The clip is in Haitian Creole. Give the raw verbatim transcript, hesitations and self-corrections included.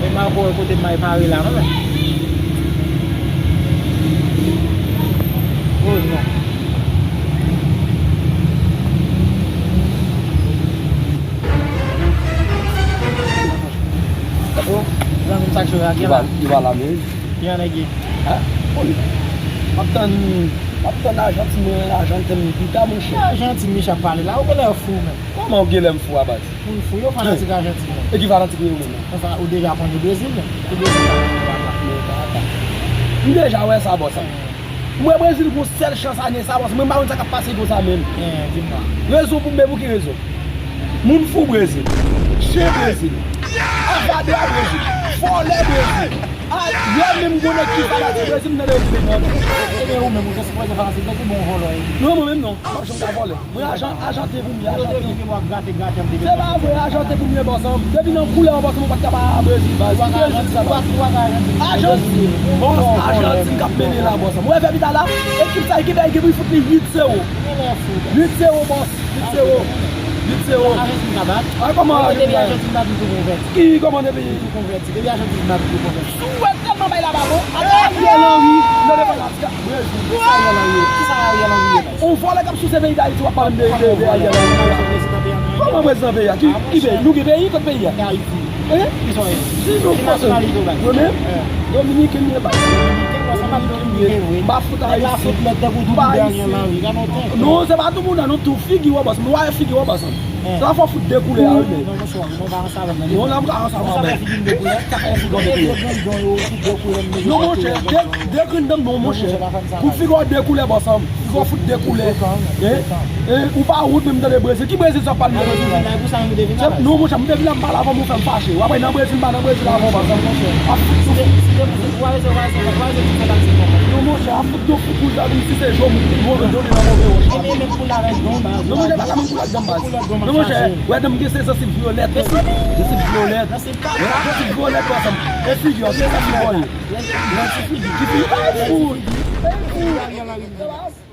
M pa kwè kote m ay pare la non, men. Oh non. Oh, zanmi m, sa k sou la, ki la? Li pa la menm. Ki anlè ki? Ha? Koni. M ap tann, m ap tann Ajantin mwen, Ajantin mwen pita, monchè. Ajantin, Michel ap pale la, ou genlè fou, men. Kòman ou genlè m fou, a baz? Moun fou, yo fanatik Ajantin, men. E ki fanatik yo menm? Anfen, ou deja konn yo Brezil, men. Ou Brezil, men. M deja wè sa, bòs. M wè Brezil gon sèl chans ane sa, paske mwen m pa konn sa k ap pase konsa menm. Rezon pou m, men pou ki rezon? Moun fou Brezil, chen Brezil, avadra Brezil, vòlè Brezil. A, yè menm gon nèg ki fanatik Brezil, m tande yo di men vòlè. Ebyen ou menm, ou te sipoze fanatik, men ki bon vòlè. Non, mwen menm non, m p ap janm ka vòlè. Mwen ajan, ajantin pou m ye, ajantin. Se pa vre, ajantin pou m ye, bòs an. Depi nan koulè an, bòs an, mwen pa t ka pa Brezil, baz. Brezil sa, baz. Ajantin, bòs, ajantin k ap mennen la, bòs an. Mwen fè pita la, ekip sa, ekip la, ekip li fout li uit zewo. Uit zewo, bòs, uit zewo. Uit zewo. Ay, kòman Ajantin bat? Ki, kòman depi? Sou wè tèlman bay la pa bon. Ariel Henry nan defann la, ti ka Brezil. Kisa Ariel Henry ye? Kisa Ariel Henry ye? On vòlè k ap souse peyi Dayiti, w ap pale m de, de, de Ariel Henry. Kòman prezidan peyi a? Ki, ki peyi? Nou gen peyi? Kot peyi a? Ayiti. Eh? Kisa w ye? Si nou fòse mwen menm, Dominiken m ye, baz. Dominiken m ye. M pa fout Ayiti. M pa Ayiti. Non, se pa tou moun nan, non, tou figi w, baz. M wè figi w, baz. Sa fò fout de koulè a, wi, men. Non, la m ka ansanm avè. Sa fè figi m de koulè. Sa fè figi m de koulè. Non, monchè, de, de grenn dan m, non, monchè. Pou figi w de koulè, bòs an. Figi w fout de koulè. Eh? Eh, ou pa wout menm tande Brezil. Ki Brezil sa w ap pale m de Brezil? Non, monchè, m te vin la, m pale avè w, ou fè m fache. W ap wè nan Brezil, m pa nan Brezil avè w, bòs an. Ap fout sou. Non, monchè, ap fout yon fout koulè, si se jò, m, m, m, m, m, non, monchè, pa ka menm koulè ak dan m, baz. Non, monchè, wè dan m gen se zansiv vyolèt, zansiv vyolèt. Zansiv vyolèt, bòs an. E figi w, se sa ki bò ye. Ti figi, ki figi? Ay, fout. Ay, fout.